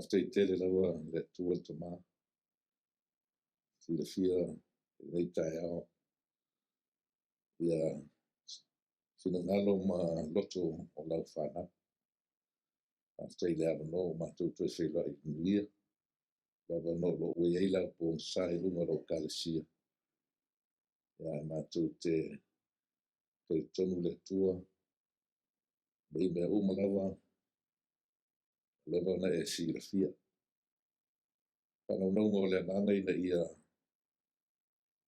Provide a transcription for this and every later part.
Faafetai tele lava le Atua le Tama, silafia i lenei taeao ia finagalo ma loto o lau fanau. Faafetai i le avanoa ua matou toe feiloai i le manuia, le avanoa o lo o ua i ai lau pogisa i luga o lau Ekalesia. Ia matou te talitonu le Atua, nei mea uma lava, ua leva ona e silafia. Faanaunauga o le agaga ina ia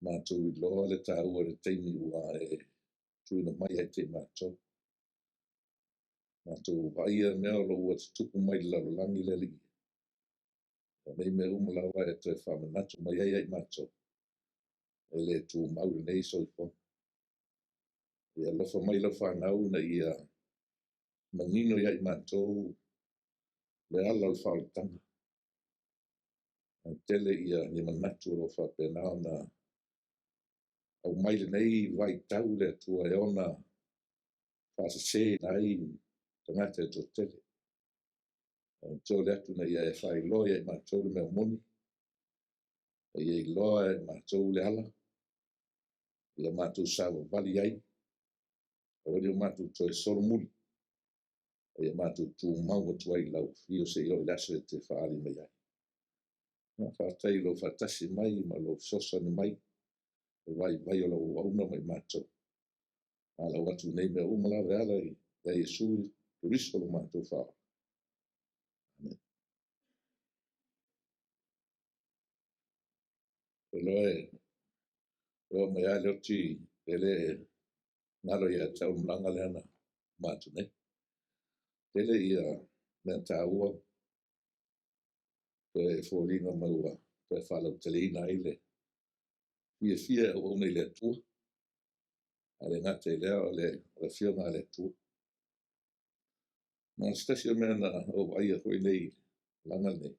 matou iloa le taua o le taimi ua e tuuina mai ia te i matou. Matou vaaia mea o lo o ua tutupu mai i le lalolagi le Alii. O nei mea uma lava e toe faamanatu mai ai ia i matou, e le tumau lenei soifuaga. Ia alofa mai lau fanau ina ia manino ia i matou le ala o le faaolataga. Ae tele ia ni manatu o lo o faapena ona aumai lenei vaitau le Atua e ona faasese ai tagata e toatele. Ae tole atu ina ia e faailoa ia i matou le mea moni, ina ia iloa e matou le ala, ia matou savavali ai, aua ne i o matou toe solomuli, a ia matou tumau atu ai i lau afio seia oo i le aso e te faaali mai ai. Faafetai i lou faatasi mai ma lou fesoasoani mai, le vaivai o lau auauna ma i matou. Valaau atu i nei mea uma lava e ala ia Iesu Keriso lo matou Faaola. Amen. Iloa e oo mai lava le oti e le galo ia te au le malaga lea na uma atu nei. Tele ia mea taua toe foliga mai ua toe faalauteleina ai le fiafia e auauna i le Atua. Ae le gata i lea o le Afioga a le Atua. Ma o se tasi o mea na ou vaaia foi nei i le malaga lenei,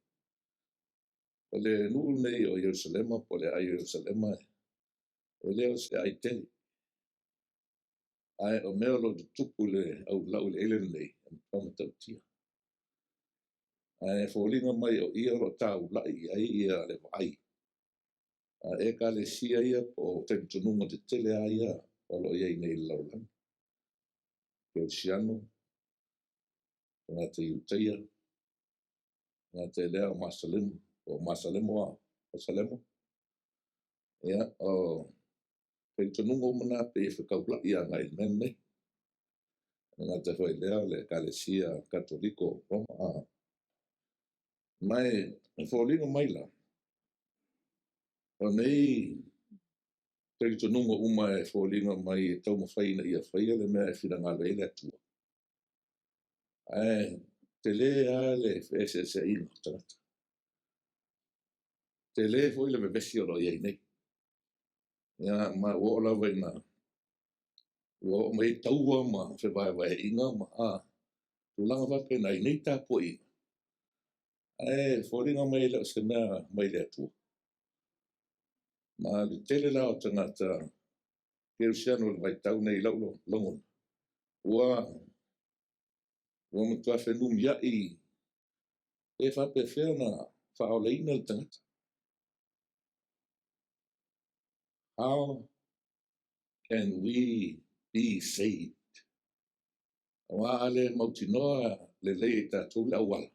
o le nuu lenei o Ierusalema po o le aai o Ierusalema, e le o se aai tele. Ae o mea o lo o tutupu i le laueleele lenei, e matua matautia. Ae foliga mai o i o lo o taulai i ai ia le vaai a Ekalesia ia po o talitonuga tetele lava ia o lo o i ai nei i le lalolagi. Kerisiano, tagata Iutaia, tagata i lea o Masalemo, o Masalemo o Salemo. Ia, o talitonuga uma na pei e fetaulai agai i le mea lenei. E le gata foi i lea o le Ekalesia Katoliko o Roma. Ma e foliga mai la, o nei talitonuga uma e foliga mai e taumafai ina ia faia le mea e finagalo ai le Atua. Ae tele lava le feeseeseaiga o tagata. Tele foi le vevesi o lo o i ai nei. Ia, ma ua oo lava ina ua oo mai ai taua ma fevaevaeaiga ma tulaga faapena i nei tapuaiga. Ae foliga mai e le o se mea mai le Atua. Ma le tele la o tagata kerisiano i le vaitau nei i lau lagona, ua matua fenumiai pe faapefea ona faaolaina le tagata. How can we be saved? Aua a le mautinoa lelei e tatou le auala,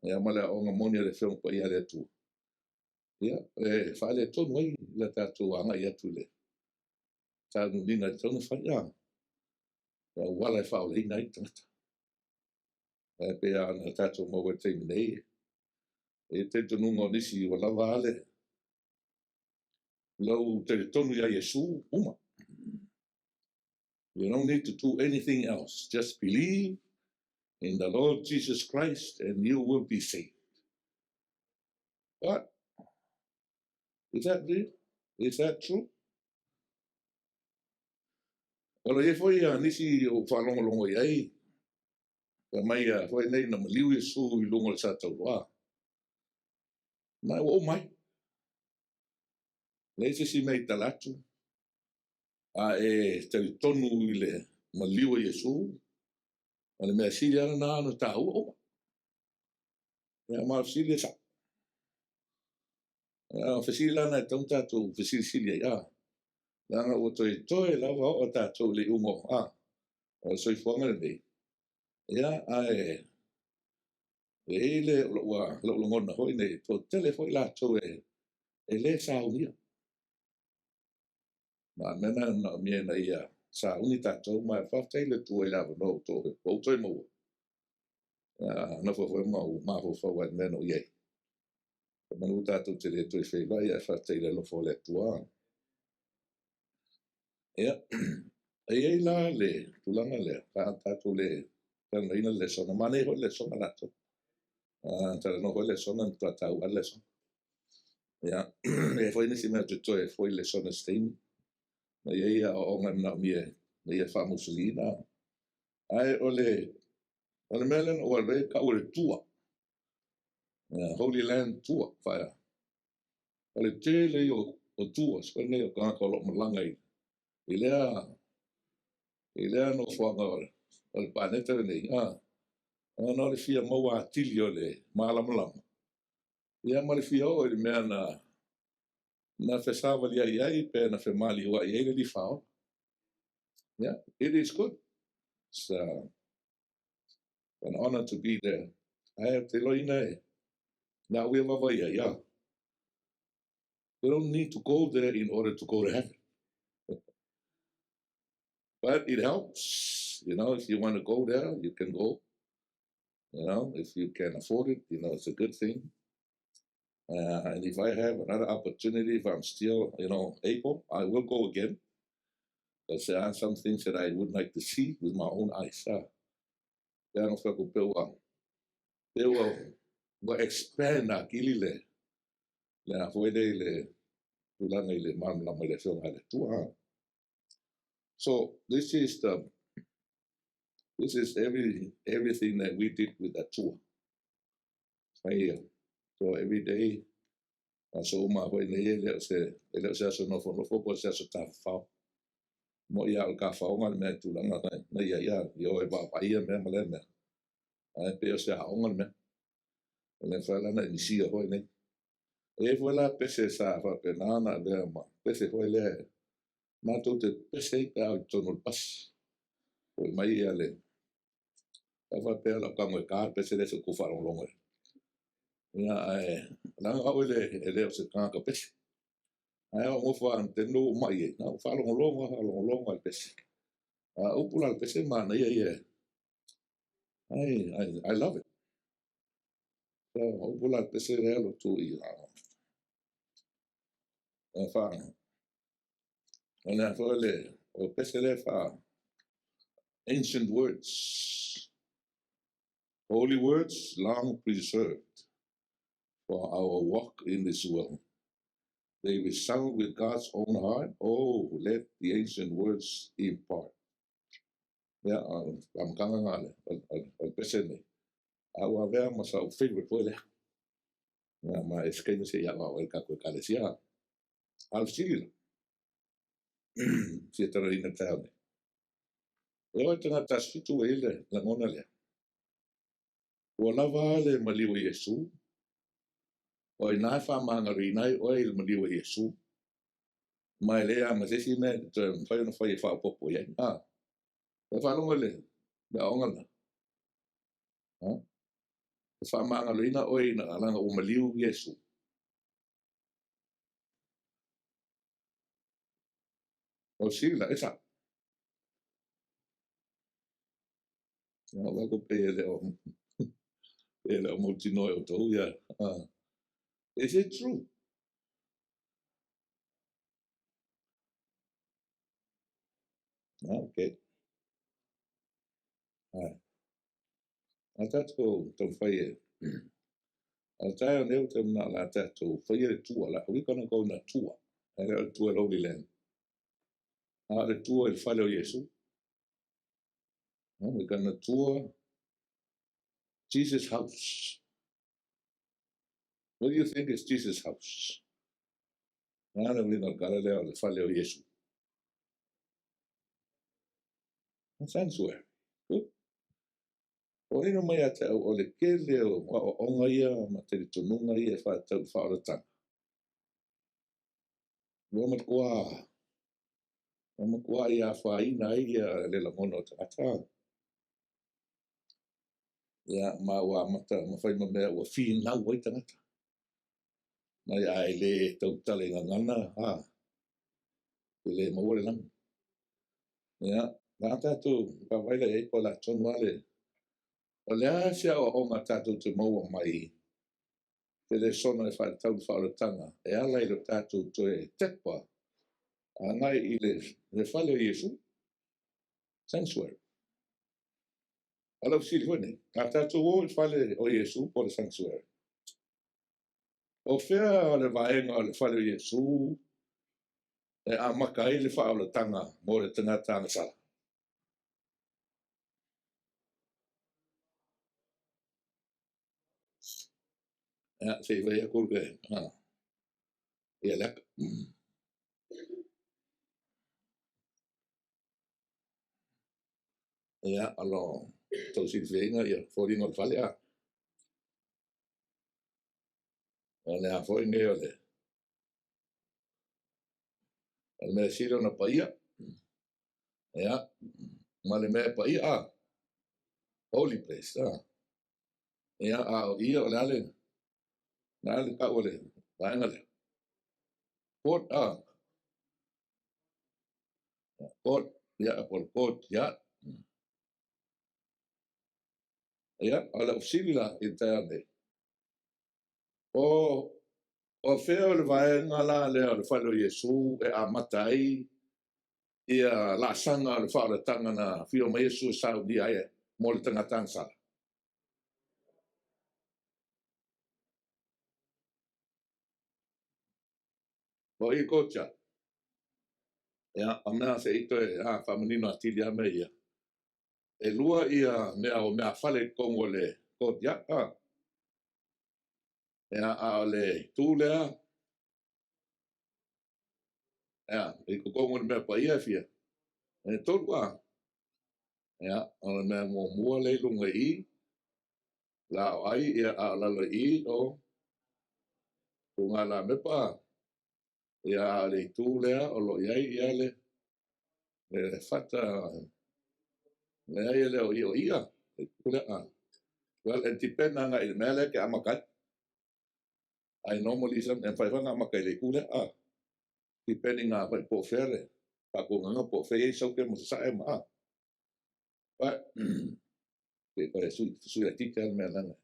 ia ma le aoga moni a le Afioga Paia a le Atua, ia, e faaletonu ai le tatou agai atu i le sauniuniga e tatau ona fai, le auala e faaolaina ai le tagata. Ae pei lava ona tatou maua i le taimi nei, e i ai le talitonuga o nisi ua lava a le lau talitonu ia Iesu uma. You don't need to do anything else. Just believe in the Lord Jesus Christ and you will be saved. What? Is that real? Is that true? O lo o i ai foi nisi o faalogologo i ai, fai mai foi nei na maliu Iesu i luga o le sa tauloa. Ma ua uma ai. Leai se isi mea i tala atu, a e talitonu i le maliu o Iesu, o le mea sili lava lena ona taua uma. Ia, ma o le fesili e sa'o. A o fesili la na e tatau ona tatou fesilisili ai, a, leaga ua toetoe lava oo tatou i le iuga o, a, o le soifuaga lenei, ia, ae e i ai le, lou lagona foi nei, toatele foi latou e le saunia. Ma o le mea lena e manaomia ina ia sauni tatou, ma e faafetai i le Atua i le avanoa ua ou toe maua. Ia, nofo foi ma ou mafaufau lava i le mea na ou i ai. Manu tatou te le toe feiloai, ae faafetai i le alofa o le Atua. Ia, e i ai la le tulaga lea, a tatou le talanoaina le lesona, manaia foi le lesona latou. Talanoa foi le lesona, matua taua le lesona. Ia, e i ai foi nisi mea ou te toe foi le lesona i se taimi. Na i ai aoaoga e manaomia ina ia faamausaliina. Ae o le mea lea na ou alu ai e tau o le tour. Holy Land Tour. O le tele ia o tours foi nei o tagata o lo o malaga i lea nofoaga o le planeta lenei, ona o le fia maua atili o le malamalama, ia ma le fia oo i le mea na fesavaliai ai pe na femaliuai ai le lifaola. Yeah, it is good. It's an honor to be there. Ae te iloaina e na au ia vaavaai ai, ah. You don't need to go there in order to go to heaven. But it helps. You know, if you want to go there, you can go. You know, if you can afford it, you know, it's a good thing. And if I have another opportunity, if I'm still, you know, able, I will go again. Because there are some things that I would like to see with my own eyes. Ia no whaku pe ua expand akili le a foi le le tulaga i le malamalama i le afioga a le Atua. So this is everything that we did with that tour. Fai so every day aso uma foi nei e le o se aso nofonofo po o se aso tafafao. Mo ia o le kafaoga le mea i tulaga na ia ia i o e vaavaai ia mea ma lea mea. Ae pei o se aoga le mea. O le mafai la ona e misia foi nei. E i ai foi la pese sa faapena ona avea ma pese foi lea matou te pese ai pe a o i totonu o le pasi. Foi mai ia le sa faapea lau tago e ta le pese lea se i tou faalogologo ai. Ia ae leaga au e le o se tagata pese. Ae o nofo lava te taimi ua ou mai ai, na ou faalogologo faalogologo i le pese. A upu la le pese manaia ia. I love it. So upu la le pese lea lo tu i fa o le foi le o pese lea fa ancient words, holy words long preserved for our walk in this world. They resound with God's own heart. Oh, let the ancient words impart. Ia, amataga na o le pese nei. A ua avea ma sa ou favorite foi lea. Ia, ma e se taimi se i aoao ai le tatou Ekalesia. A o le fesili la, fia talanoaina taeao nei. E oo i le tagata aso 7 ua i ai le lagona lea. Ua lava le maliu o Iesu, o i ina e faamagaloina ai oe i le maliu o Iesu, ma e leai lava ma se isi mea e toe mafai ona fai e faaopoopo i ai. E faalogo i le aoga lena. E faamagaloina oe ina leaga ua maliu Iesu. O sila, e sa'o. Ia, o ko pe e le o pe le o mautinoa e outou ia. Is it true? Okay. Ai. A tatou taumafai e a taeao nei ou te manao la tatou faia le tour la. We gonna go on a tour. E le o le tour i le Holy Land. A o le tour i le fale o Iesu. We're gonna tour Jesus' house. What do you think is Jesus' house? Na le uiga o le tala lea o le fale o Iesu. Sanctuary. Good. Foliga mai ia te au o le tele o aoaoga ia ma talitonuga ia e faatatau i faaolataga, ua matua ia afaina ai ia le lagona o tagata. Ia, ma ua amata ma fai ma mea ua finau ai tagata. Mai a e le tautala i gagana, e le maua le lagi. Ia, a tatou vaavaai la i ai po o le a tonu lava le. O le a se aoaoga tatou te maua mai se lesona e faatatau i le faaolataga e ala i lo tatou toe tepa agai i le fale o Iesu, sanctuary. O lau fesili foi nei, a tatou o i le fale o Iesu po o le sanctuary, o fea o le vaega o le fale o Iesu e amata ai le faaolataga mo le tagata agasala? Ia, se i fai atu le, ia le ata. Ia, o lo tou silifiaina ia foliga o le fale, a. O le a foi nei o le mea sili ona paia, ia, ma le mea paia, a. Holy place, a. Ia, a o ia o le a le, na le tau o le vaega lea. Court, a. Court, ia, po o le court, ia. Ia, o lau fesili la i le taeao nei, o fea o le vaega la lea o le fale o Iesu e amata ai ia laasaga o le faaolataga na afio mai Iesu e saunia ai mo le tagata agasala? O i kocha. Ia, o mea se i toe faamanino atili a mea ia. E lua ia mea o mea fale i totonu o le courtyard. Ia, a o le itu lea, ia, i totonu o le mea paia e fia. E tolu a. Ia, o le mea muamua le i lunga i, la o ai, ia, a o lalo i, o tunga la mepa. Ia, a o le itu lea, o lo iai ia le fata, lea ia le o i o ia, le itu lea, a. Well, e depend anga i le mea lea ke amakai. Ai normally some, e whai whanga amakai le itu lea, a. Depending a whai po fea le, whaakunganga po fea iei sauke mo se sae ma, a. But, ke koe sui la tite al mea nanga.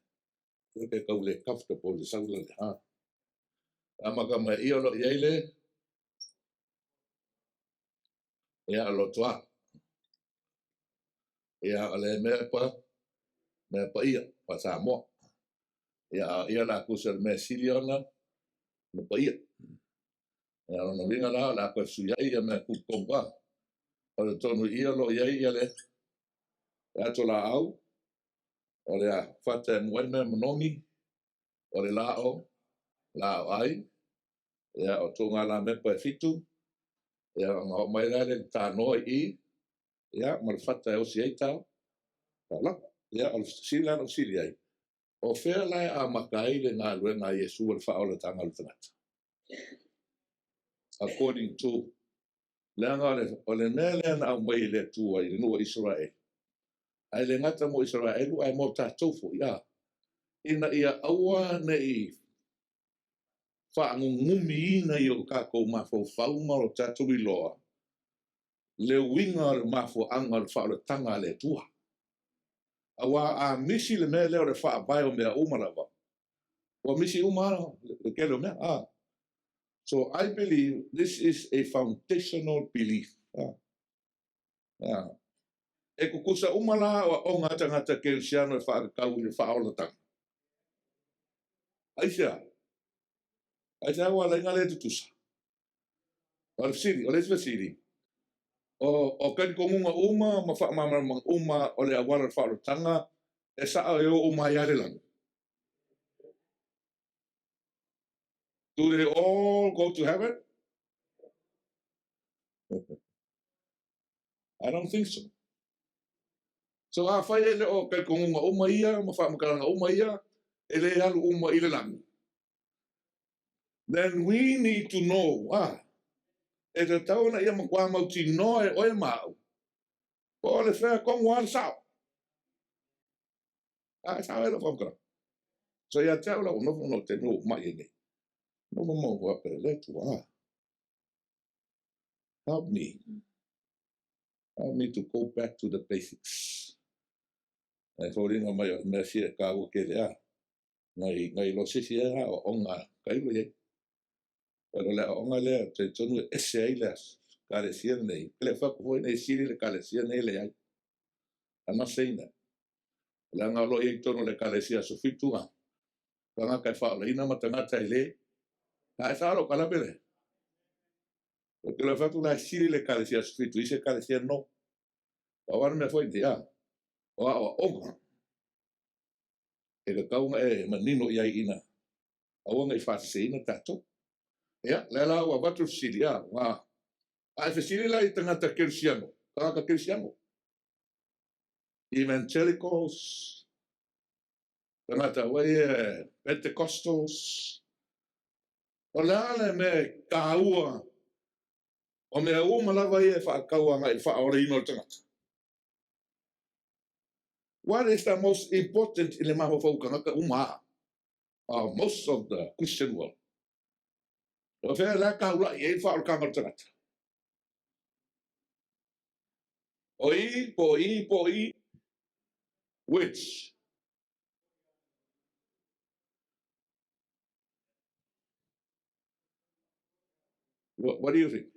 Ke ke kau le comfortable le saula le, ha. Amaka mai ia lo iai le, ia lo toa. Ia o le mea pa ia, pa Samoa. Ia, ia la kusa le mea sili ona, no pa ia. Ia o na winga la, la koe sui ai, ia mea kukonga. Pa. O le tonu ia lo iai ia le, ato la au, o le a fata e muai mea manogi, o le la o ai, ia o tō ngā la mepa e fitu, ia o ngā mai la le tānoa i, ia ma le fata e osi ai tau, la, ia o le sili la no sili ai. O fea la e amata ai le ngā luenga a Iesu o le faaolatanga o le tagata. According to leaga o le mea lea na aumai i le Atua i le nuu o Israel. Ai le gata mo Israel ai mo tatou foi, a. Ina ia aua nei faangugumiina i o tatou mafaufau ma o tatou iloa le uiga o le mafuaaga o le faaolataga a le Atua. Aua a misi le mea lea o le faavae o mea uma lava, ua misi uma le tele o mea. A. So I believe this is a foundational belief. E kukusa uma la o o ngā tangata kerisiano e whaakakau i le whaolataga. Aisea. Aisea ua la inga le tutusa. O le fesili, o le isi fesili. O kalikonunga uma ma whaamamaramanga uma o le awala le whaolataga e saa e o uma i ale lagi. Do they all go to heaven? I don't think so. So afai e le o talitonuga uma ia ma faamatalaga uma ia e le alu uma i le lagi, then we need to know, ah, e tatau ona ia matua mautinoa e oe ma au, po o le fea tonu lava le sao. A e sao ai lau faamatalaga. So ia te au la ua nofo no te nuu mai ai nei. Nofo mau faapea, le Atua, ah, help me. Help me to go back to the basics. E foliga mai o le mea sia e kāua tele a. Ngai, ngai lo sisi e a o onga ka iwa iai. Pero le aoaoga lea talitonu e ese ai le Ekalesia lenei, e le o fai atu foi nei sili le Ekalesia nei leai. I'm not saying that. Leaga o lo o i ai i totonu o le Ekalesia Aso Fitu a tagata e faaolaina ma tagata e le. A e sao lou kalape lea? Ou te le fai atu la e sili le Ekalesia Aso Fitu i se Ekalesia no. Pau lava le mea foi nei, a, o aoaoga e tatau ona e manino i ai ina aua ne i faaseseina tatou. Ia, lea la ua avatu le fesili, a, a, a e fesili la i tagata kerisiano, tagata kerisiano, evangelicals, tagata foi ia Pentecostals, o le a le mea e taua o mea uma lava ia e faatau agai i le faaolaina o le tagata? What is the most important i le mafaufau tagata uma a? Most of the Christian world. O fea la taulai ai le faaolataga o le tagata? O i, po i, po i, which? What do you think?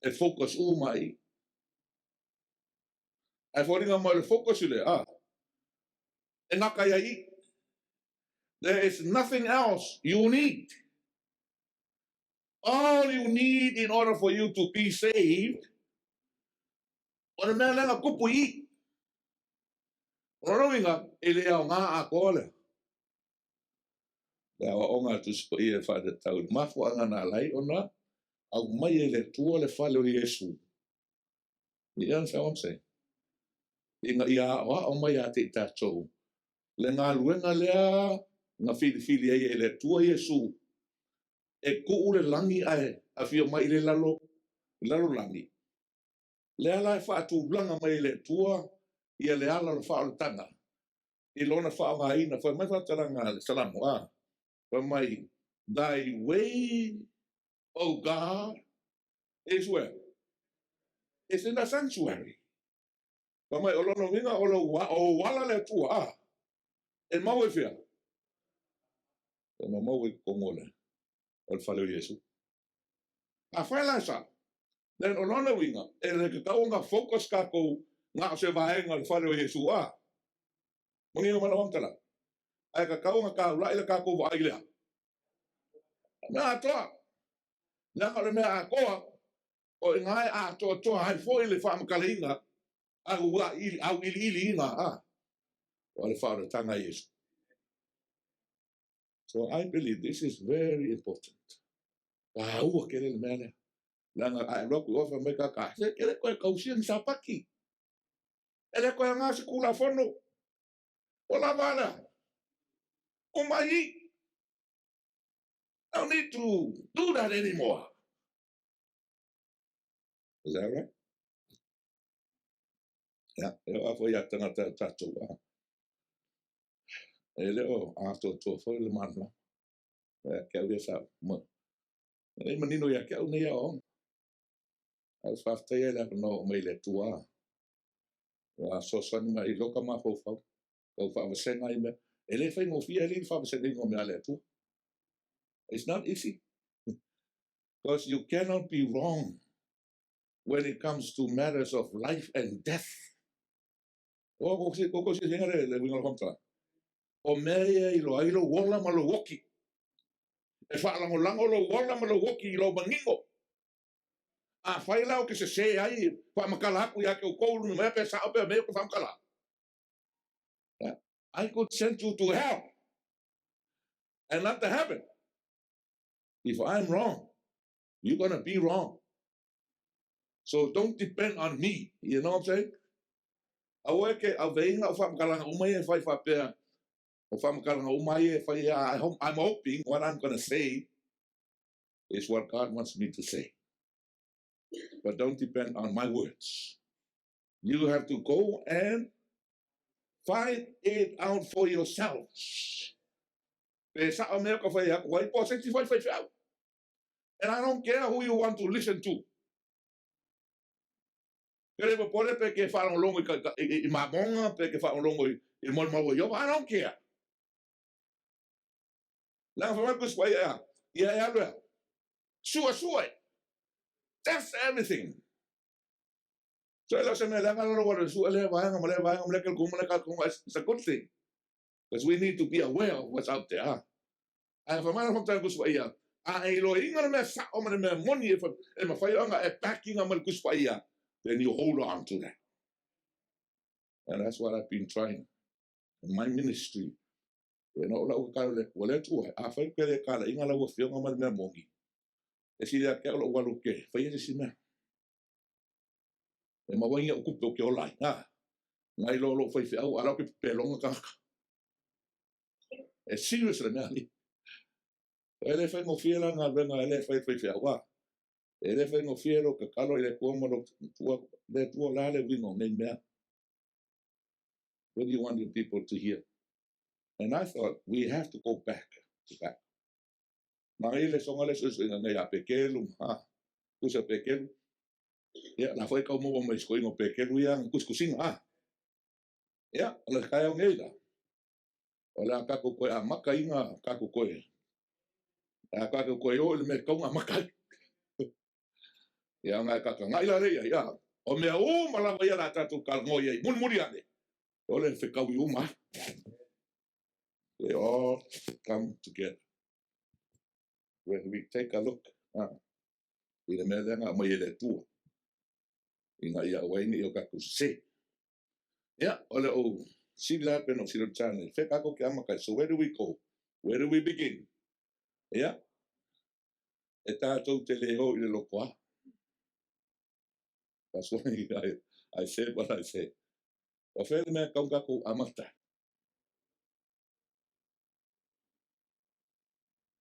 E focus uma i. Ae foliga mai o le focus i le, ah, e gata ai i. There is nothing else you need. All you need in order for you to be saved, o le mea lea na tupu i i. O lona uiga, e le aoga atoa lea. Le aoaoga a Tusi Paia e faatatau i le mafuaaga na ala ai ona aumai e le Atua le fale o Iesu. You understand what I'm saying? Ina ia aoao mai ia te i tatou le galuega lea na filifili ai e le Atua Iesu e tuu le lagi ae afio mai i le lalo, lalolagi. Lea la e faatulaga mai e le Atua ia le ala o le faaolataga i lona faaaogaina. Fai mai faamatalaga a le Salamo, a, fai mai, Thy way, O God, is where? Is in the sanctuary. Fai mai, o lona uiga, o lou, o ou ala le Atua, a, e mau i fea? E mamau i totonu o le, o le fale o Iesu. Afai la e sao, then o lona uiga, e le tatau ona focus tatou na o se vaega o le fale o Iesu, a, manino mai lau faamatalaga? Ae tatau ona taulai le tatou vaai i le a? Mea atoa. Leaga o le mea atoa, o i ina e atoatoa ai foi le faamatalaina auiliiliina a o le faaolataga a Iesu. So I believe this is very important. Taua tele le mea lea. Leaga a e alu atu i o fai mai kaka, se e le toe tausia ni Sapati. E le toe aga se Tulafono. Ua lava a lea. Uma i i. No need to do that anymore. Is that right? Ia, e oo foi ia tagata o tatou a. E le o atoatoa foi le malamalama. Ia te au ia sa ma. E manino ia te au nei aoaoga. Ae faafetai ai le avanoa ua mai le Atua. Ua fesoasoani mai i loka mafaufau, tau faavasega ai mea. E le faigofie alii le faavasegaina o mea a le Atua. It's not easy. Because you cannot be wrong when it comes to matters of life and death. O ko ko ko se le le uiga o le faamatalaga. O mea ia i loa ai lou ola ma lou oki. E faalagolago lou ola ma lou oki i lou manino. Afai la ou te sesē ai, faamatala atu ia te outou luna mea pe sao pea mea ou te faamatala. I could send you to hell and not to heaven if I'm wrong. You're gonna be wrong. So don't depend on me. You know what I'm saying? Aua e ke aveinga o whamakalaga uma ia e fai faapea, o whamakalaga uma ia e fai, I'm hoping what I'm gonna say is what God wants me to say. But don't depend on my words. You have to go and find it out for yourselves. Pe sao mea ka fai aku ai, po se ti fai fai feau. And I don't care who you want to listen to. Ke le popole pe ke whaalongolongo i mamonga, pe ke whaalongolongo i molimau o Iowa. I don't care. Leaga fai mai kusi ia, ia e alu ea. Sua sua e. That's everything. So e le o se mea leaga lalo wa le sua lea vaega ma lea vaega ma lea kelekuga ma lea kalekuga. It's a good thing. Because we need to be aware of what's out there. Ah. Ae fai mai la whamtanga kusi ia, a e iloa inga le mea sao ma le mea moni e, e mawhai anga e backing ma le kusi ia, then you hold on to that. And that's what I've been trying in my ministry. E no lau ka le ua le tua, a fai ke le kala inga lau afioga ma le mea moni. E si lea ke o lou alu ke, fai e se si mea. E maua inga ukupe o ke ola ai. Ha. Ngai lo lo fai whiau, ala ke pelonga kangaka. E serious le mea ni. E le whai ngofie la ngā venga, e le whai whai whiau. A. E le whai ngofie lo ka kalo i le kua ma lo tua, le tua la le wingo nei mea. What do you want your people to hear? And I thought, we have to go back to back. Ma i le songa le suisuinga nei a pekelu, ha, kusa pekelu. Ia, la foi kau maua mai skoinga o pekelu ia, kuskusinga, ha. Ia, o le kai au nei la. O le a kako koe a maka inga, kako koe. A kako koe o le me kaunga maka. Ia, ngai kaka ngai la reia, ia. O mea o malava ia la tātou ka ngoi ai, muli muli ane. O le whekau i uma. They all come together. When we take a look, ah, i le mea lea ngā mai e le tua. I ngā ia waini i o kakou se. Ia, o le o sila pe no sila tane. Fe kako ke ama kai. So where do we go? Where do we begin? Ia, e tātou te le o i le lokoa. That's why I said what I said. O whea le mea kau kakou amata.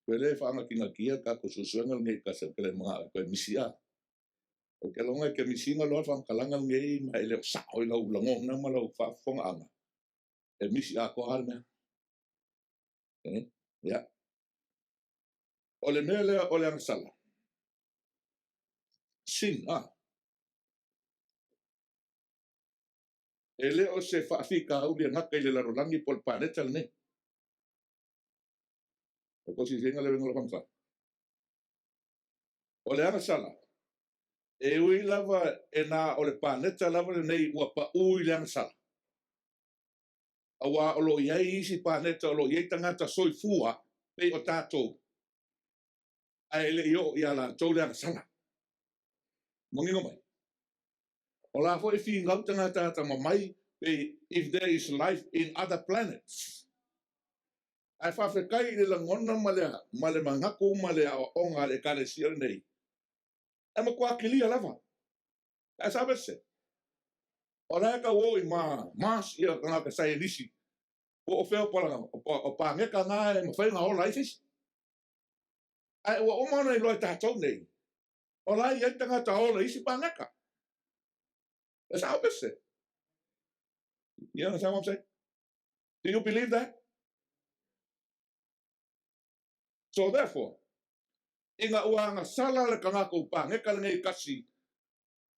Koe le whaangakingakia ka ko susuenga lenei ka se kele mga koe misi a. O ke longa ke misinga loa whangalanga lenei ma ele o sao i lau langona ma lau whaafonga anga. E misi a ko hale mea. Eh? Ya. O le mea lea o le agasala. Sin, ah. E le o se whaafikauli a ngaka i le lalolagi po le paneta lenei. O ko sisiga le uiga o le faamatalaga. O le agasala, e ui lava e na o le paneta lava lenei ua paʻū i le agasala. Auā o lo o i ai isi paneta o lo o i ai tagata soifua pei o tatou, ae le i oo iā latou le agasala. Manino mai. O la foi e figau tagata atamamai pei if there is life in other planets. Ae faafetai i le lagona ma le ma le manatu ma le aoaoga a le Ekalesia lenei, e matua kilia lava. Ae sa vese. O la e tau o i ma Mars ia tagata saienisi po o fea o pala o pāgeka ngā e mawhai ngā ola ai se isi. Ae ua uma ona iloa e tātou nei, o la e i ai tagata ola i isi pāgeka. E sao vese. You understand what I'm saying? Do you believe that? So therefore, ina ua agasala le tagata o pāgeka lenei kasi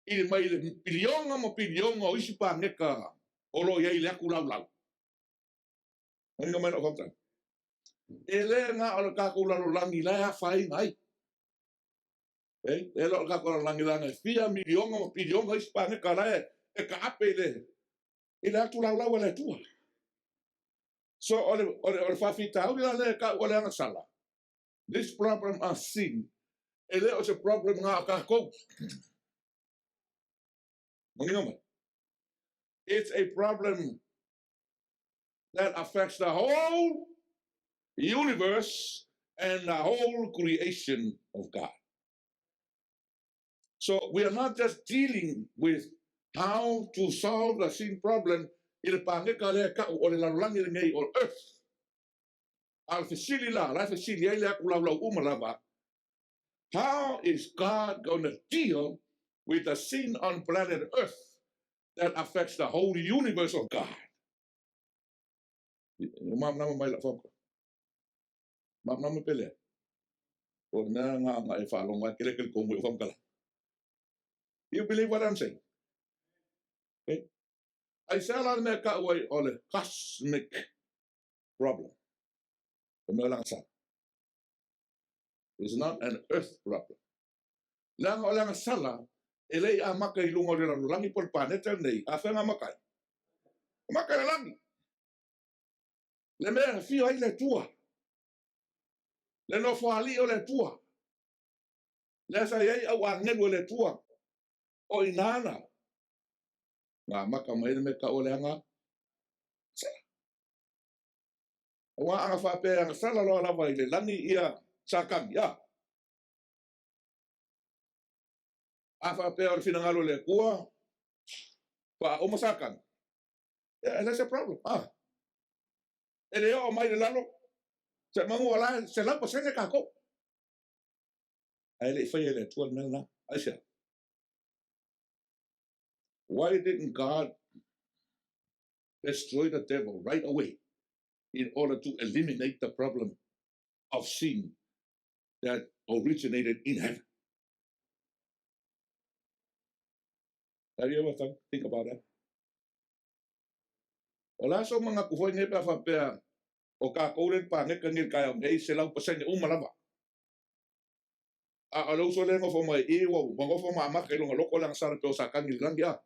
i le mai le pilioga ma pilioga o isi pāgeka o lo o i ai le aku laulau. Manino mai lau faamatalaga. E le na o le tatou lalolagi la e afaina ai. Okay? E le o le tatou lalolagi laga e fia miliona ma piliona isi pāgeka la e kaape i le i le atu laulau a le Atua. So o le, o le, o le faafitauli la lea e tau o le agasala. This problem of sin, e le o se problem ngā o kākou. Manino mai. It's a problem that affects the whole universe and the whole creation of God. So we are not just dealing with how to solve the sin problem i le paneka lea kau o le lalolagi lenei o Earth. A o le fesili la, la e fesili ai le aku laulau uma lava, how is God going to deal with the sin on planet Earth that affects the whole universe of God? Ua malamalama mai lau fautuaga. Malamalama pe leai? O le mea nga nga e faalogo ai kele kele komu i o faamatalaga. You believe what I'm saying? Okay. Aisea la le mea e kau ai o le cosmic problem? O mea o le agasala. It's not an earth problem. Leaga o le agasala e le i amata i luga o le lalolagi po o le paneta lenei, afea na amata ai? Amata i le lagi. Le mea e afio ai le Atua. Le nofoalii o le Atua. Lea sa i ai au agelu e le Atua. O i nā na. Na amata mai le mea kau o le agasala. Aua a na faapea e agasala loa lava i le lagi ia Satani, a. A faapea o le finagalo o le Atua, faauma Satani. Yeah, that's a problem. Ah. E le oo mai le lalo, se manu o la e 100% kākou. Ae le i faia e le Atua le mea lena. Aisea? Why didn't God destroy the devil right away in order to eliminate the problem of sin that originated in heaven? Have you ever think about that? O le a sou manatu foi nei pe a faapea o kākou lea i le paneta nei i le taeao nei, 100% uma lava. A o le uso lea e nofo mai i i, ua nofo ma amata i lona loto le agasala pei o Satani i le lagi, a.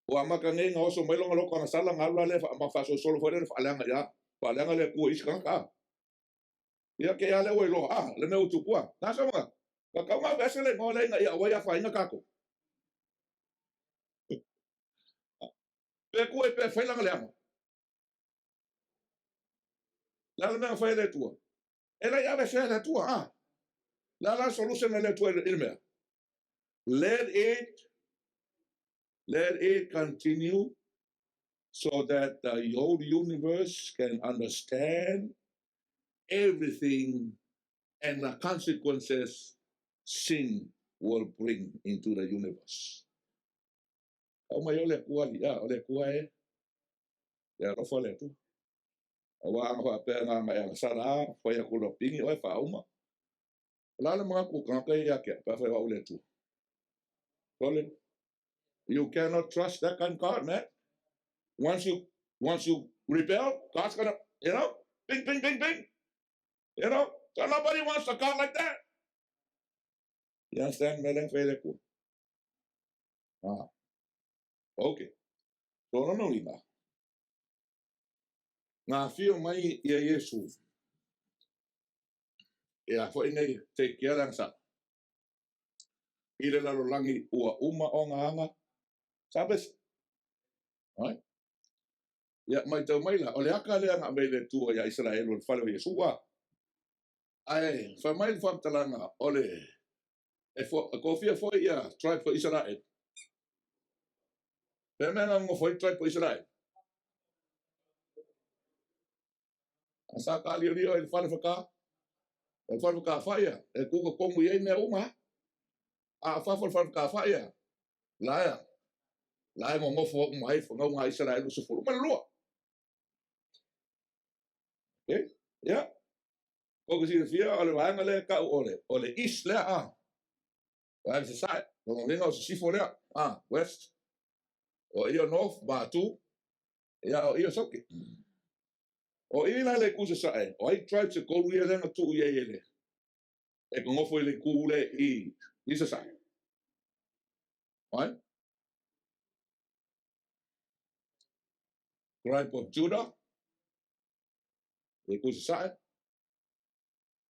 Ua amata nei ona oso mai lona loto agasala ona alu la lea ma faasolosolo foi lea le faaleaga ia, faaleaga le Atua i isi tagata, a. Ia ke a lea ua iloa, a, le mea ua tupu, a. Na sou manatu, tatau ona aveese le igoa lea ina ia aua ai afaina tatou. Pe kue pe fai lana leaga. Le a le mea na fai e le Atua? E le i aveesea e le Atua, a. Le a la le solution a le Atua i le mea? Let it continue so that the whole universe can understand everything and the consequences sin will bring into the universe. Tau mai o le Atua li, a, o le Atua e, e alofa le Atua. Aua a na faapea na na e agasala a, fai atu loa pigi oe faauma. O le a le manatu o tagata ia ia te au, pe afai o au le Atua? Sole, you cannot trust that kind of God, man. Once you rebel, God's gonna, bing, bing, bing, bing. So nobody wants a God like that. You understand? Mea lea na fai e le Atua. Ah. Okay. So, lona uiga, na afio mai ia Iesu e a foi nei te kia le agasala i le lalolagi ua uma ona aga sa pesa. Right? Ia, matau mai la, o le aka lea na aumai e le Atua ia Isaraelu o le fale o Iesu a. Ae fai mai le faamatalaga o le e fo, e kofia foi ia tribe o Isaraelu. Pea mea na nonofo ai tribe o Isaraelu. A sa kāliolio ai le fale whakā, o le fale whakāwhai ia, e kūka kongu i ai mea uma. A o fafo le fale whakāwhai ia, la ea, la e ngongofo uma ai whangau ngā Isaraelu 12. Okay? Yeah. Ko ka silafia o le vaega lea e kau o le, o le east lea, a. Vaega sasae, lona uiga o sisifo lea, a, west. O ia north, ma atu, ia o ia soke. O i la le itu sasae, o ai tribes e tolu ia lea na tuu i ai e le, e ka nofo i le itu le i sasae. Right? Tribe of Judah, le itu sasae,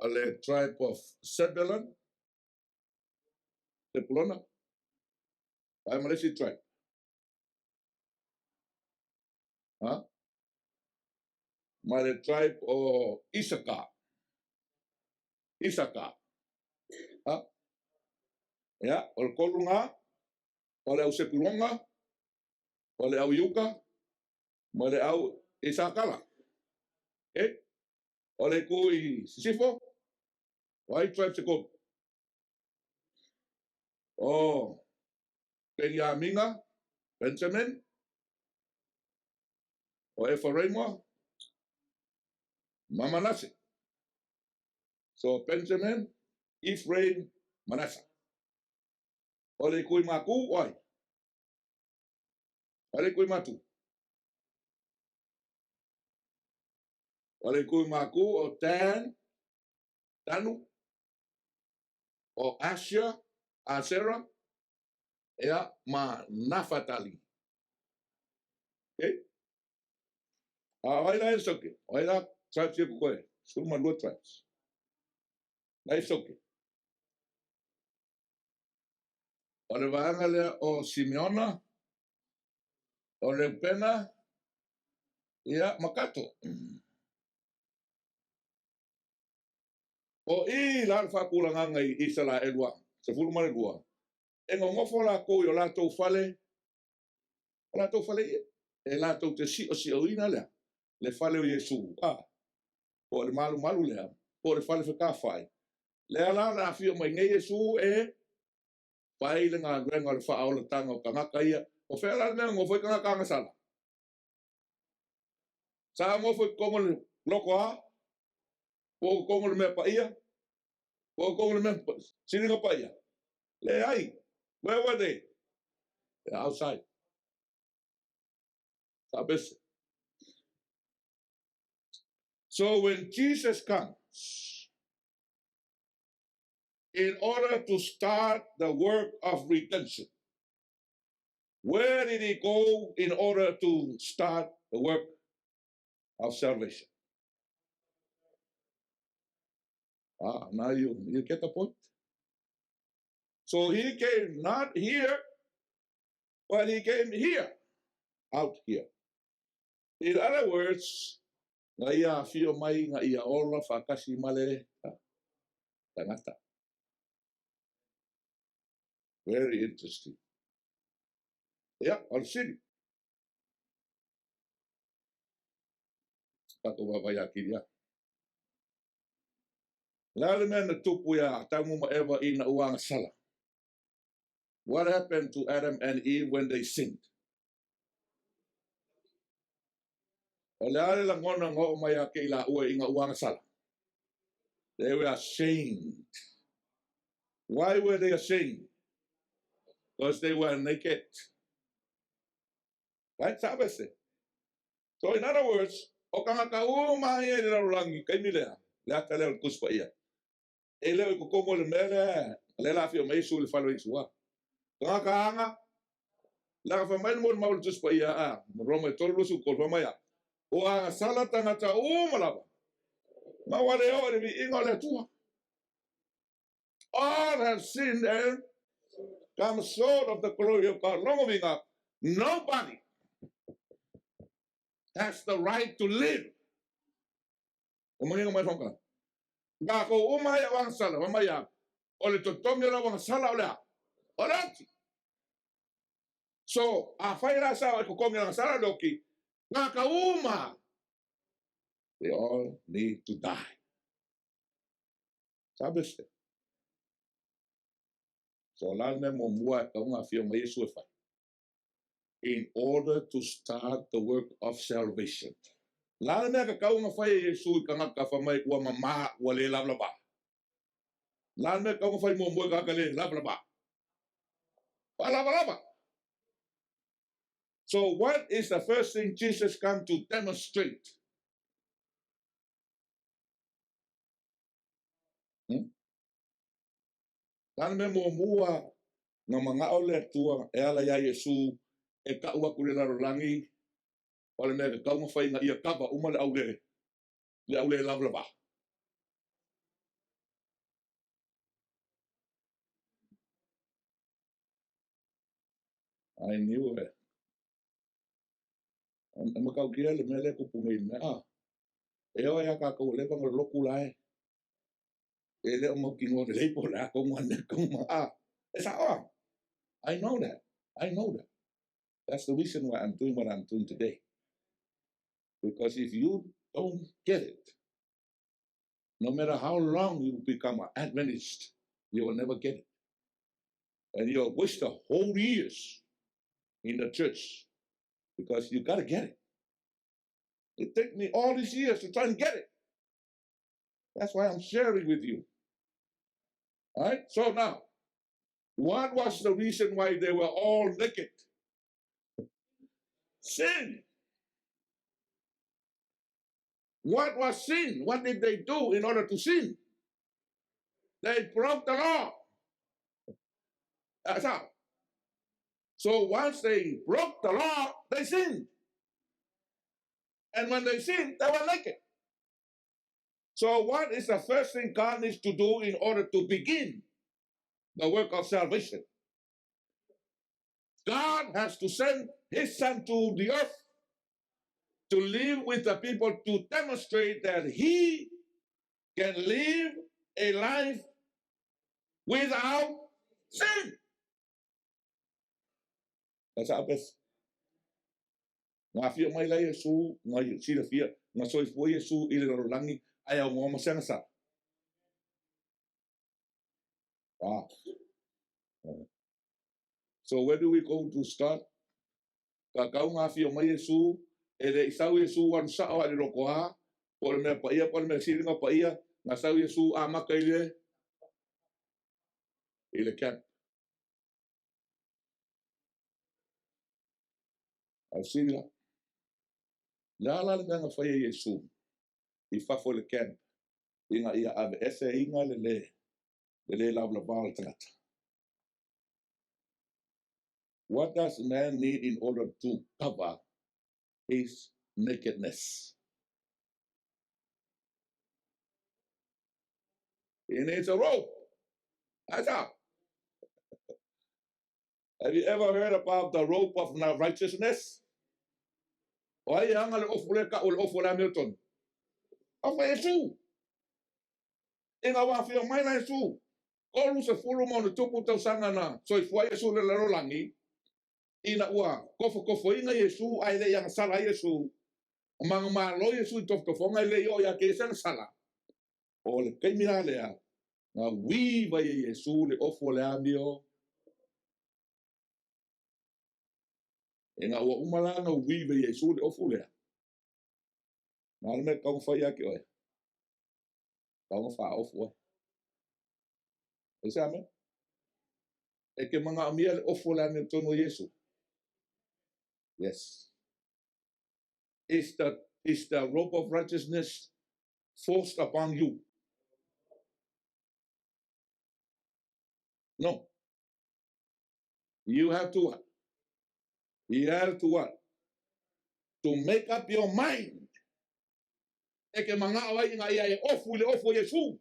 o le tribe of Zebulun, Sepulona, ai ma le isi tribe. Ha? Ma le tribe o Isaka. Isaka. Ha? Ia, o le tolu lena, o le au Sepulona, o le au Iuta, ma le au Isakara. Okay? O le itu i sisifo, o ai tribes e tolu? O Peniamina, Benjamin, o Ephraima, ma Manase. So Benjamin, Ephraim, Manasseh. O le itu i matu, o ai? O le itu i matu. O le itu i matu o Dan, Danu, o Asher, Asera, ia, ma Nafatali. Okay? A o ai la e soke? O ai la tribes ia koe? 12 tribes. La e soke. O le vaega lea o Simeona, o Reupena, ia, ma Kato. O i la le faatulagaga i Isaraelu 12, e nonofo latou i o latou fale, o latou fale ia, e latou te siosi'oina lea, le fale o Iesu, a, po o le malumalu lea, po o le fale fetafai, lea la o le a afio mai nei Iesu e fai le galuega o le faaolataga o tagata ia. O fea la le mea e nonofo ai tagata agasala? Sa nofo i totonu o le loko a, po o totonu o le mea paia, po o totonu o le mea siliga paia? Leai. Where were they? They're outside. Faapese. So when Jesus comes, in order to start the work of redemption, where did he go in order to start the work of salvation? Ah, now you get the point? So he came not here, but he came here, out here. In other words, na ia afio mai na ia ola faatasi ma le tagata. Very interesting. Ia, o le sili. Tatou vaavaai atili a. O le a le mea na tupu iā Atamu ma Eva ina ua agasala? What happened to Adam and Eve when they sinned? O le a le lagona na oo mai ia te i laua ina ua agasala? They were ashamed. Why were they ashamed? Because they were naked. Right? Sabe se? So in other words, o tagata uma ia i le lalolagi i taimi lea, le ata lea o le Tusi Paia, e le o i totonu o le mea lea, lea la afio mai Iesu i le fale o Iesu. A. Tagata aga, leaga fai mai le molimau o le Tusi Paia, a, Roma e 3:23, fai mai a, ua agasala tagata uma lava, ma ua le oo i le viiga o le Atua. All have sinned and come short of the glory of God. Lona uiga, nobody has the right to live. Ua manino mai le Fofoga Fetalai. Tatou uma ai au agasala, fai mai a, o le totogi o le au agasala o le a? O le oti. So, afai la sa o e totogi o le agasala o le oti, tagata uma, they all need to die. Sabe se? So, o le a le mea muamua e tatau ona afio mai Iesu e fai? In order to start the work of salvation. O le a le mea e tatau ona fai e Iesu i tagata fai mai ua mamā, ua le lavalava? O le a le mea e tatau ona fai muamua i tagata le lavalava? Faalavalava! So what is the first thing Jesus come to demonstrate? O le a le mea muamua na manao le Atua e ala iā Iesu e tau atu i le lalolagi, o le mea tatau ona fai ina ia kava uma le au le, le au le lavalava? I knew it. E matautia le mea lea e tupu nei i le mea, a, e oo ia tatou ua leva ona lolotu la e, e le o mautinoa lelei po o le a tonu a le mea tonu ma, a, E sa'o a. I know that. I know that. That's the reason why I'm doing what I'm doing today. Because if you don't get it, no matter how long you become an Adventist, you will never get it. And you'll waste the whole years in the church because you got to get it. It took me all these years to try and get it. That's why I'm sharing with you. All right? So now, what was the reason why they were all naked? Sin. What was sin? What did they do in order to sin? They broke the law. That's how. So once they broke the law, they sinned. And when they sinned, they were naked. So what is the first thing God needs to do in order to begin the work of salvation? God has to send his son to the earth to live with the people to demonstrate that he can live a life without sin. That's how best. Nga fia mai lai Iesu, nga silafia, nga soifua Iesu i le lalolagi ae augoa ma se agasala. Ah. So where do we go to start? Ka kau nga fia mai Iesu, e le i sau Iesu anu sa'o ae le loko a, po o le mea paia, po o le mea sili nga paia, nga sau Iesu amata i le i le camp. A sili la. Le a la le mea na fai e Iesu i fafo i le camp ina ia aveese ina le le le le lavalava o le tagata. What does man need in order to cover his nakedness? He needs a rope. That's how. Have you ever heard about the rope of righteousness? O ai anga le ofu le ka o le ofu le Hamilton. Afa Iesu. Ina wā whio mai la Iesu. 30 ma ona tupu tausaga na soifua ai Iesu i le lalolagi, ina ua kofokofoina Iesu ae le i agasala ai Iesu, manumalo Iesu i tofotofoga e le i oo ia te ia se agasala. O le taimi la lea, na ui mai e Iesu le ofu o le amio, ina ua uma la na ui mai e Iesu le ofu lea, na le mea tatau ona fai ia te oe, tatau ona faaofu oe. E se a mea? E ke manaomia le ofu o le amiotonu o Iesu. Yes. Is the robe of righteousness forced upon you? No. You have to what? You have to what? To make up your mind. E ke mana'o ai ina ia e ofu i le ofu o Iesu.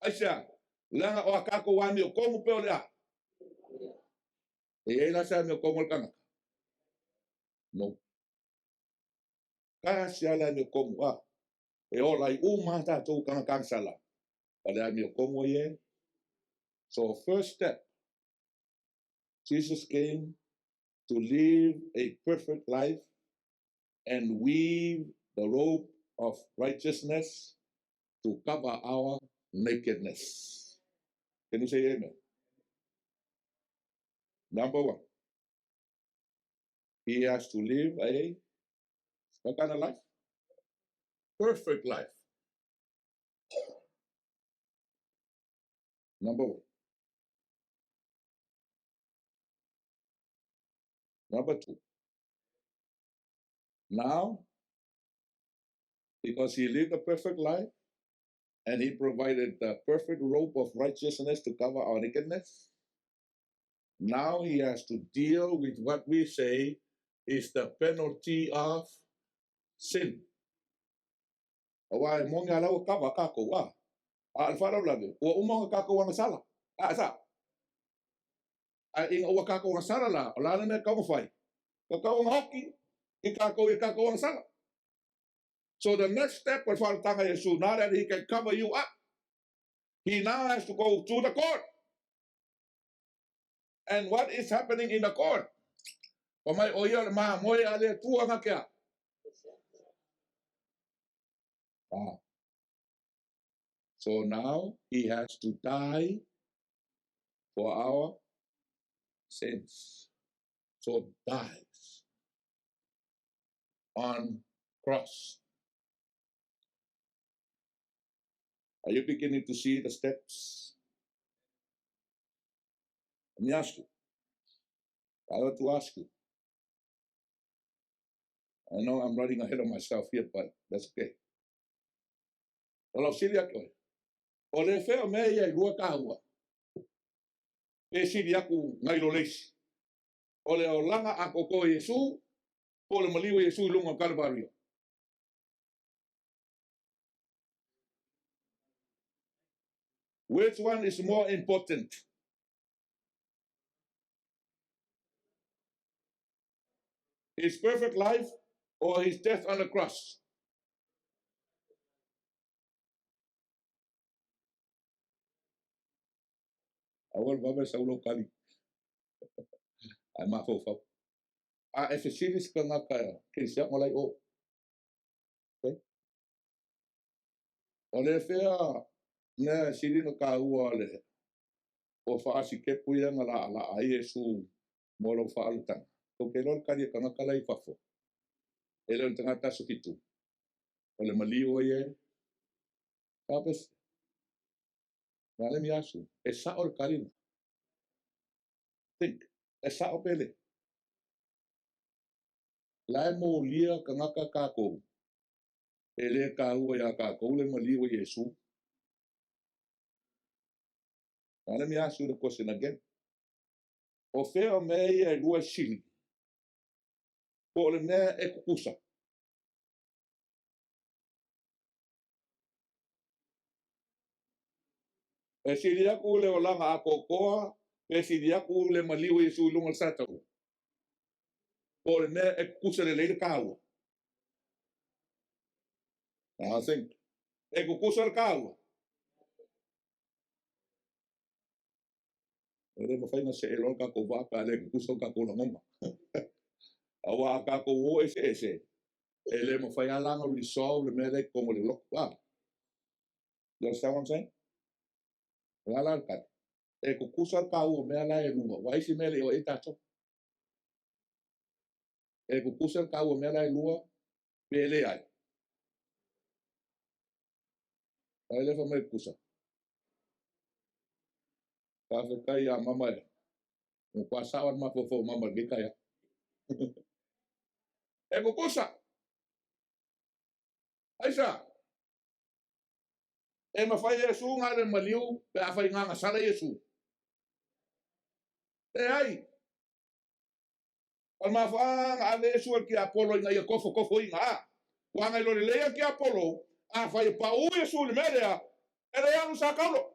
Aisea? Leaga o a kākou amiotonu pe o le a? E i ai la se amiotonu a le kanaka? No. Tasi lava le amiotonu a e ola ai uma lava tatou tagata agasala. O le amiotonu ai e. So first step, Jesus came to live a perfect life and weave the robe of righteousness to cover our nakedness. Can you say amen? Number one, he has to live a what kind of life? Perfect life. Number one. Number two. Now, because he lived a perfect life and he provided the perfect robe of righteousness to cover our nakedness, now he has to deal with what we say is the penalty of sin. Aua e moni a la ua kava kākou, a. A o le faalavelave, ua uma ona kākou agasala. A sa. A ina ua kākou agasala la, o le a le mea e tatau ona fai? Tatau ona oki i kākou i a kākou agasala. So the next step o le faaolataga a Iesu, now that he can cover you up, he now has to go to the court. And what is happening in the corn? Fa mai o ia o le mamoe a le Atua nga kea. Ah. So now he has to die for our sins. So dies on cross. Are you beginning to see the steps? Let me ask you. I want to ask you. I know I'm running ahead of myself here, but that's okay. O lau sili atu ai. O le fea o mea ia i lua kāua. Pe sili aku ngai lo leisi. O le olaga a koko Iesu, po o le maliu o Iesu i luga o Kalvario. Which one is more important? His perfect life or his death on the cross? Aua le vave sau lou kali. Ae mafaufau. A e fesili se tagata kerisiano la i o. Okay? O le fea mea e sili ona taua le o faasikepu ia na laalaa ai Iesu mo lou faalutaga? Tou te iloa le kali a tagata la i fafo. E le o le tagata aso 7. O le maliu ai e faapese. Now let me ask you, e sao le kali na? Think, e sao pe le? La e molia tagata kākou. E le kāua iā kākou le maliu o Iesu. Now let me ask you the question again. O fea o mea ia e lua e sili? Po o le mea e kukusa? E sili aku le olaga atoatoa pe sili aku le maliu o Iesu i luga o le sataua? Po o le mea e tutusa lelei le taua? Now think. E tutusa le taua? E le mafai ona see loa le tatou vaa pe a le tutusa o tatou lagona. Aua a tatou o eseese, e le mafai lava la ona resolve le mea lea i totonu o le lotu. A? You understand what I'm saying? O le a la le tali? E tutusa le taua o mea la e lua, aua e isi mea e le i oo i ai tatou. E tutusa le taua o mea la e lua, pe leai. Ai lea fai mai tutusa. Faafetai ia mama e. Ua matua sao lava le mafaufau o mama i lenei taeao. E tutusa! Aisea? E mafai e Iesu ona alu e maliu pe afai na agasala Iesu? Leai. O le mafuaaga na ave Iesu e le tiapolo ina ia tofotofoina. A ua agai loa lelei a le tiapolo, afai e pau Iesu i le mea lea, e le alu i Sakaulo.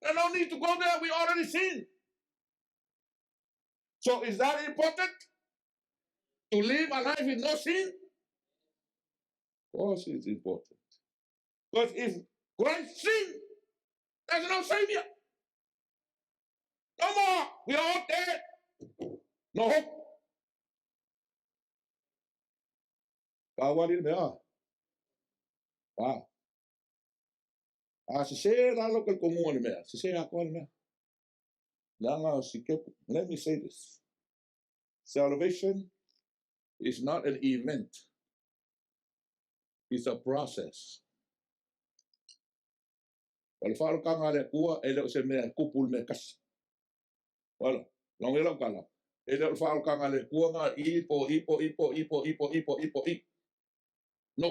There's no need to go there, we already seen. So is that important? To live a life with no sin? Of course it's important. Because if Christ sinned, there's no Savior. No more. We are all dead. No hope. Pāwali le mea. A. A sese la lo ke komunga le mea. Sese atoa le mea. Leaga o sikepu. Let me say this. Salvation is not an event. It's a process. O le faaolataga a le Atua e le o se mea e tupu i le mea e tasi. Uala, logo ia lau tala, e le o le faaolataga a le Atua na i po i po i po i po i po i po i po i. No.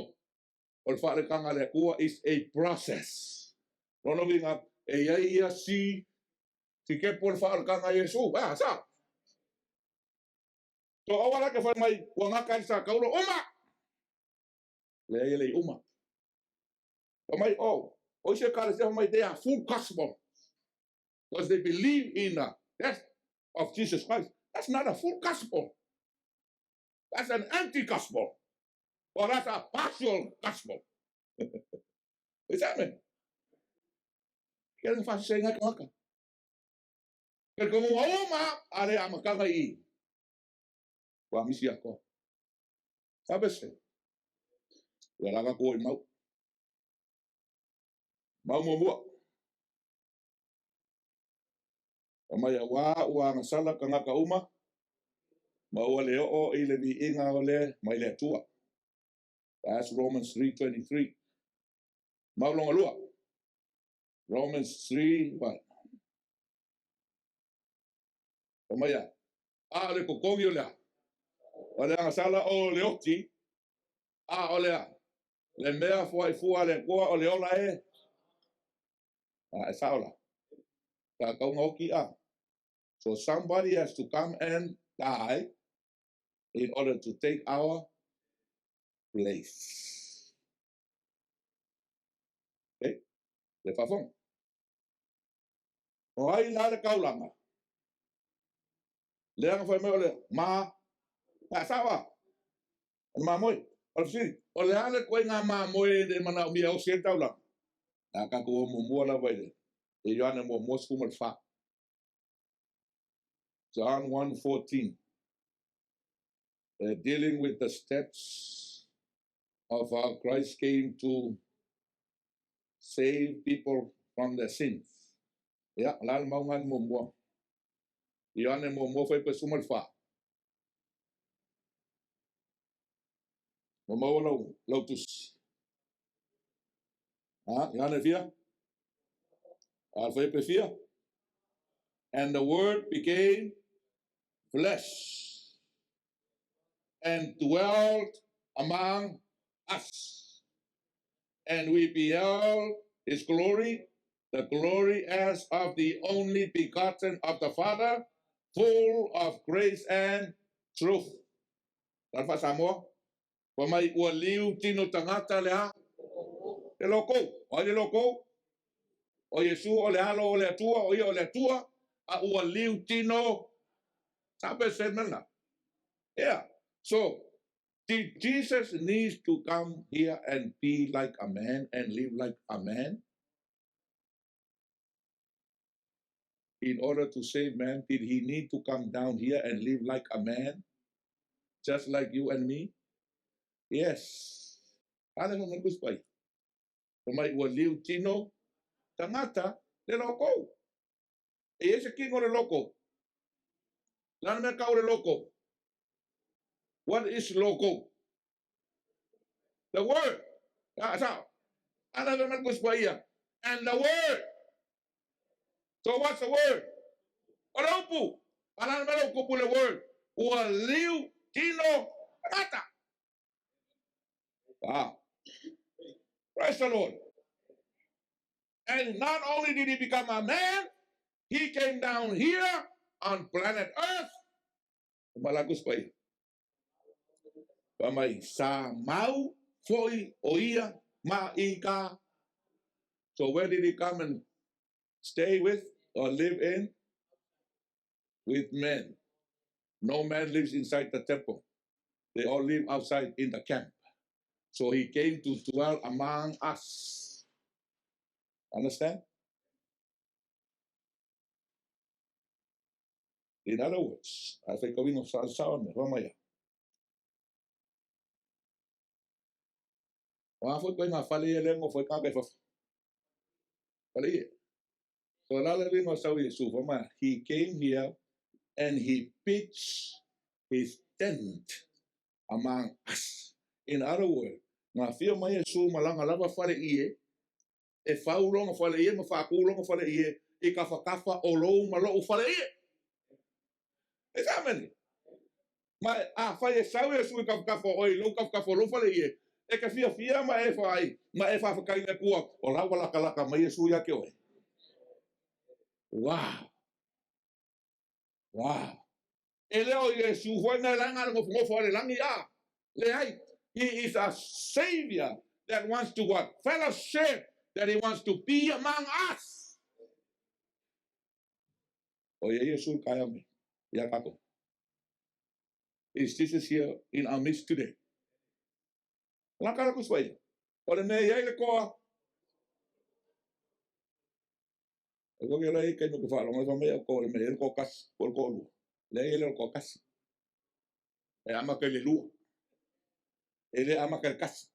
O le faaolataga a le Atua is a process. Lona uiga, e i ai ia si sikepu o le faaolataga a Iesu. Ah, sa. To aua la ke fai mai, ua gata ai sa kaulo, uma! Leai e le i uma. Fai mai, oh, o isi ekalesia fai mai, they are full gospel. Because they believe in the death of Jesus Christ. That's not a full gospel. That's an anti-gospel. Or that's a partial gospel. Is that me? Ke na whasisei ngai kangaka. Talitonuga uma a le amataga i i. Ua misi atoa. Faape se. Ia la tatou o i mau. Mau muamua. Fai mai auā ua agasala tagata uma ma ua le oo i le viiga o le mai le Atua. That's Romans 3:23. Mau longa lua. Romans 3 what? Fai mai a. A o le totogi o le a? O le agasala o le oti. A o le a? Le mea foai fua a le Atua o le ola e. A e sao la. Tātau oti a. So somebody has to come and die in order to take our place. Okay? Le faafofoga. O ai la le taulaga? Lea na fai mai o le ma. A sao a? O le mamoe. O le fesili, o le a le ituaiga mamoe e manaomia e osi ai le taulaga? A tatou o muamua lava i le Ioane muamua 14. John 1:14. Dealing with the steps of how Christ came to save people from their sins. Ia, o le a le mauga ni muamua? Ioane muamua fuaiupu 14. Ua maua lau, lau tusi. Ha, Ioane fia? A le fuaiupu fia? And the word became flesh and dwelt among us. And we beheld his glory, the glory as of the only begotten of the Father, full of grace and truth. Tala faa-Samoa, fai mai ua liu tino tagata le a? Le logou. O ai le logou? O Iesu o le alo o le Atua, o ia o le Atua, a ua liu tino. Sa pe se mea lena? Yeah. So, did Jesus need to come here and be like a man and live like a man? In order to save man, did he need to come down here and live like a man? Just like you and me? Yes. Ale mo mai pai. Fai mai ua liu tino tagata le logou. E i ai se kino o le logou. Le a le mea tau o le logou? What is logou? The word. Ah, sao. Ana le mai pai. And the word. So what's the word? O le upu. Ana le mea upu le word. Ua liu tino tagata. Wow. Praise the Lord. And not only did he become a man, he came down here on planet Earth. Malagus pa ia. Fai mai sa mau foi o ia ma i ka. So where did he come and stay with or live in? With men. No man lives inside the temple. They all live outside in the camp. So he came to dwell among us. Understand? In other words, a faitauina sa sao me fai mai. O a foi koe ngā whale ia lengo foi kākai fafo. Whale ia. So la le ringo sau Iesu fai mai, he came here and he pitched his tent among us. In other words, ngā whio mai Iesu malanga lava whale ie, e whau longa whale ie, ma whākū longa whale ie, i ka whakafa o lou ma lou whale ie. E sa meni. Ma a whai e sau Iesu i ka whakafa o i lou ka whakafa o lou whale ie, e ka fia fia ma e whai, ma e whawhakai le kua, o lau laka laka mai Iesu ia ke oe. Wow. Wow. E le o Iesu foi na langa le ngofo ngofo le langi a. Leai. He is a savior that wants to what? Fellowship, that he wants to be among us. O ia Iesu kai ame. Ia kako. Is Jesus here in our midst today? La kala ku swai. O le mea i ai le koa. E ko ke lai kai no ke whaalonga fa mai au ko le me ele ko kasi, ko le ko lua. Le ele ko kasi. E ama ke le lua. E le ama ke kasi.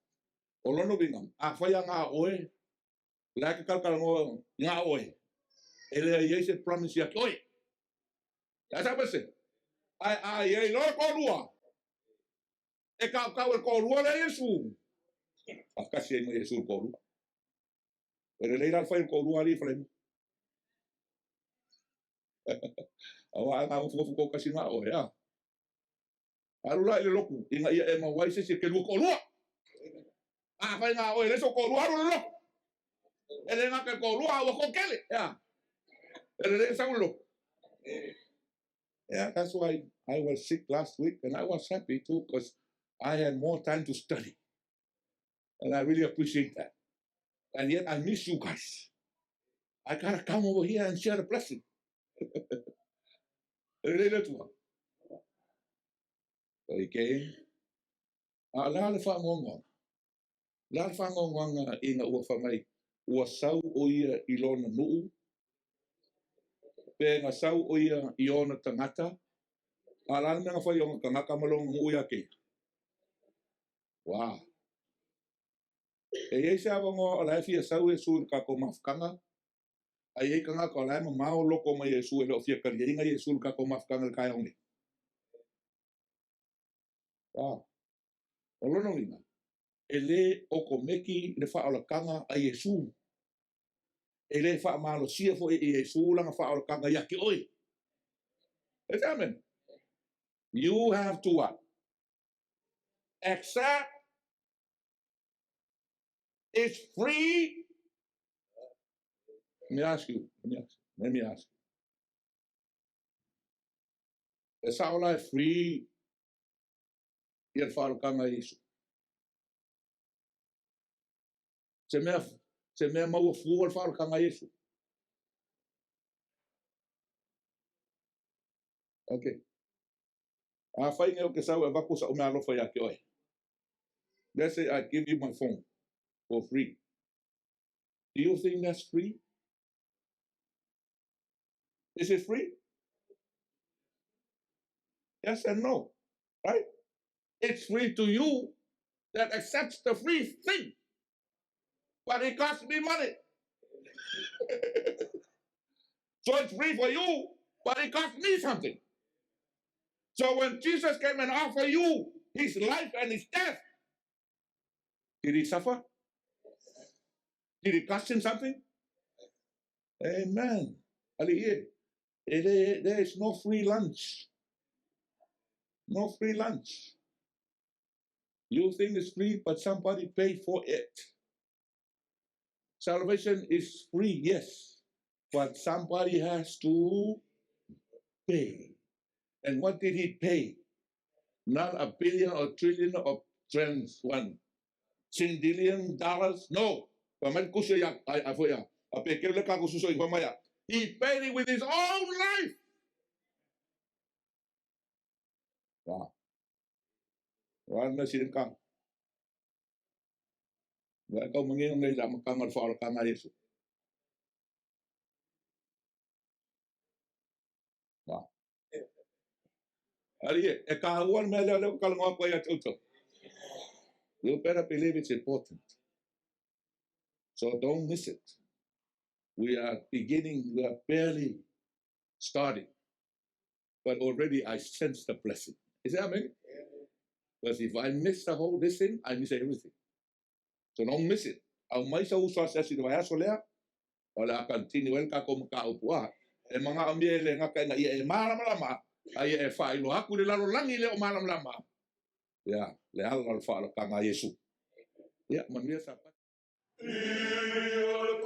O lono vinga, a whai a ngā oe, la ke kalkala ngo ngā oe. E le iei se promise ia ki oe. Ya sa pese. Ai ai ai lo ko lua. E kau kau e ko lua le Yesu. A kasi ai mo Yesu ko lua. E le leira whai ko lua ali whai. Awa ngā ufu ko kasi ngā oe, ya. Aru la i le loku, inga ia e mawai se se ke lua ko lua. A whai ngā oe, le so ko lua aru le loku. E le ngā ke ko lua, ua ko kele, ya. E le le sau le loku. Yeah, that's why I was sick last week, and I was happy too, because I had more time to study. And I really appreciate that. And yet I miss you guys. I gotta come over here and share the blessing. So he came. A la le whangonga. La le whangonga i ngā ua whamai. Ua sau o ia i lona nuu. Pe ngā sau o ia i ona tangata. A la le mea whai o ngā kangaka malonga ngu ia ke. Wow. E iei se awangoa o la e fia sau e su i ka ko mafukanga. A iei kangaka o la e mamao loko mai e su e le o fia kari inga i e su i ka ko mafukanga le kai onge. Wow. O lono ina, e le o ko meki le whaolakanga a Yesu. E le wha malo sia fo i Yesu langa whaolakanga ia ki oi. Let's amen. You have to what? Accept. It's free. Let me ask you. Let me ask you. Let me ask you. E sa ola e free i le whaolakanga a Yesu. Se mea maua fua le whaolakanga a Yesu. Okay. A whai ngeo ke sau e vaku sa umea alofa ia ke oe. Let's say I give you my phone for free. Do you think that's free? Is it free? Yes and no, right? It's free to you that accepts the free thing, but it costs me money. So it's free for you, but it costs me something. So when Jesus came and offered you his life and his death, did he suffer? Did it cost him something? Amen. There is no free lunch. No free lunch. You think it's free, but somebody paid for it. Salvation is free, yes, but somebody has to pay. And what did he pay? Not a billion or trillion or trans one. $1 billion? No. He paid it with his own life. Wow. Wa na sirin ka. Wa ka mangi ngai la makanga fa ka nga Yesu. Wow. Ali e ka uan me le le ka ngo ko ya tuto. You better believe it's important. So don't miss it. We are beginning, we are barely starting. But already I sense the blessing. Is that amen? Because if I miss the whole this thing, I miss everything. So don't miss it. Au mai sa uso asasi te vai aso lea, o le a continue el ka ko maka upua. E manga o mie le ngaka inga ia e malama lama, a ia e whailo aku le lalo langi le o malama lama. Ia, le ala le whaalo kanga Yesu. Ia, manuia sa. Ia